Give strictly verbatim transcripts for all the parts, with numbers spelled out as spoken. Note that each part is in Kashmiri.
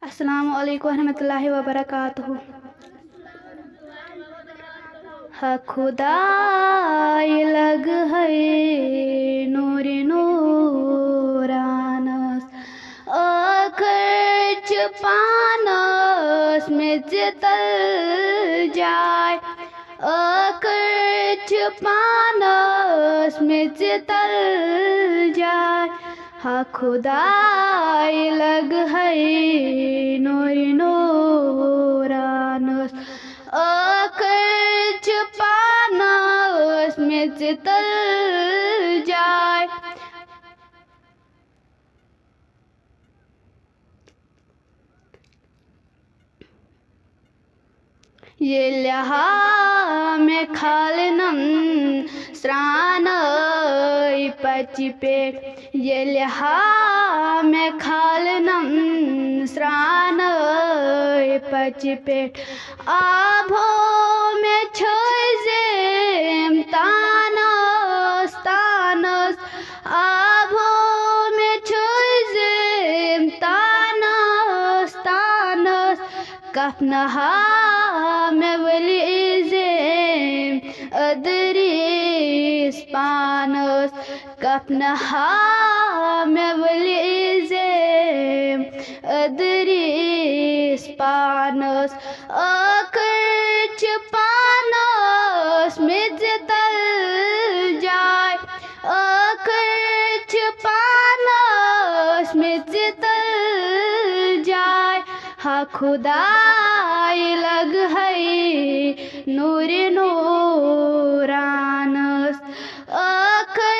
السلام علیکم ورحمۃ اللہ وبرکاتہ۔ ہا خداے لگہے نورِ نورانس، ٲخر چھِ پانس مےٚ ژےٚ تل جاے۔ ٲخر چھِ پانس مےٚ ژےٚ تل جاے۔ ہا خداے لگہے نورِ نورانس، ٲخر چھِ پانس مےٚ ژےٚ تل جاے۔ ییٚلہِ ہا مےٚ کھالنَم سرٛانَے پچہِ پٮ۪ٹھ، ییٚلہِ ہا مےٚ کھالنَم سرٛانَے پچہِ پٮ۪ٹھ، آبہو مےٚ چھٲزِم تانَس تانَس، آبہو مےٚ چھٲزِم تانَس تانَس۔ کفنہٕ ہا مےٚ ؤلۍ زیم أدریس پانس، کفنہٕ ہا مےٚ ؤلۍ زیم أدریس پانس۔ ٲخر چھِ پانس مےٚ ژےٚ تل جاے، ٲخر چھِ پانس مےٚ ژےٚ تل جاے۔ ہا خداے لگہے نورِ نورانس، ٲخر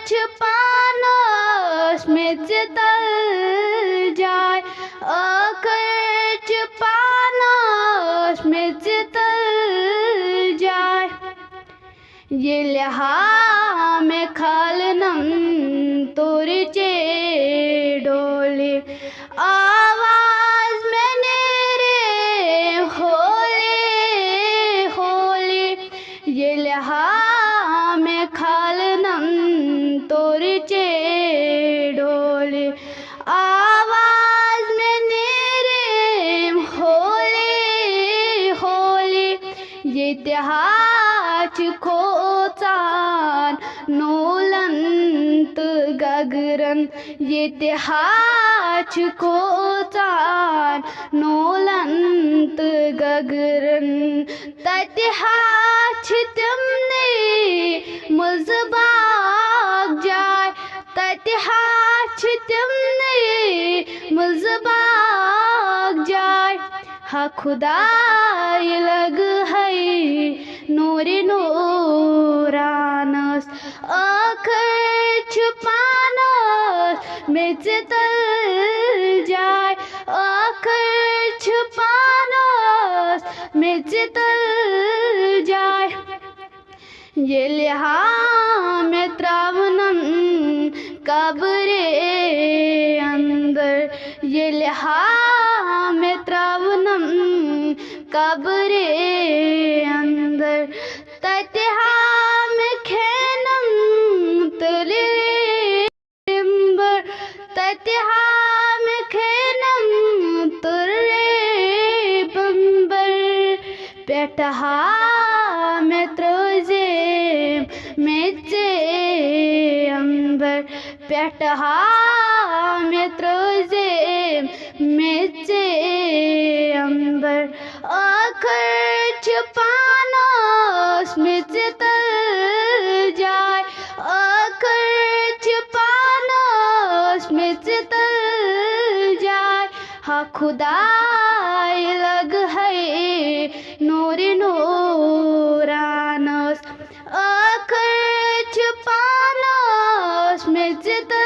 چھِ پانس مےٚ ژےٚ تل جاے، ٲخر چھِ پانس مےٚ ژےٚ تل جاے۔ ییٚلہِ ہا مےٚ کھالنَم تورِ چے ڈولہِ، آواز مےٚ نیرِ ہولی ہولی۔ ییٚلہِ ہا مےٚ کھالنَم تورِ چے ڈولہِ، آواز مےٚ نیرِ ہولی ہولی۔ ییٚتہِ ہا چھِ کھوژان نوٗلَن تہٕ گگرَن، ییٚتہِ ہا چھِ کھوژان نوٗلَن تہٕ گگرَن۔ تَتہِ ہا چھِ تِمنٕے منٛزٕ باغ جاے، تَتہِ ہا چھِ تِمنٕے منٛزٕ باغ جاے۔ ہا خداے لگہے نورِ نورانس، ٲخر چھِ پانس مےٚ ژےٚ تل جاے، ٲخر چھِ پانس مےٚ ژےٚ تل جاے۔ ییٚلہِ ہا مےٚ ترٛاونَم قبرِ اندر، ییٚلہِ ہا مےٚ ترٛاونَم قبرِ اندر، تَتہِ ہا مےٚ کھینَم تُلہِ بمبر، تَتہِ ہا مےٚ کھینَم تُلہِ بمبر۔ پٮ۪ٹھٕ ہا مےٚ ترٛٲوزِم مےٚ ژےٚ اَمبر، پٮ۪ٹھٕ ہا مےٚ ترٛٲوزِم مےٚ ژےٚ اَمبر۔ ٲخر چھِ پانَس مےٚ ژےٚ تل جاے، ٲخر چھِ پانَس مےٚ ژےٚ تل جاے۔ ہا خداے لگہے نورِ نورانس، ٲخر چھِ پانَس مےٚ ژےٚ تل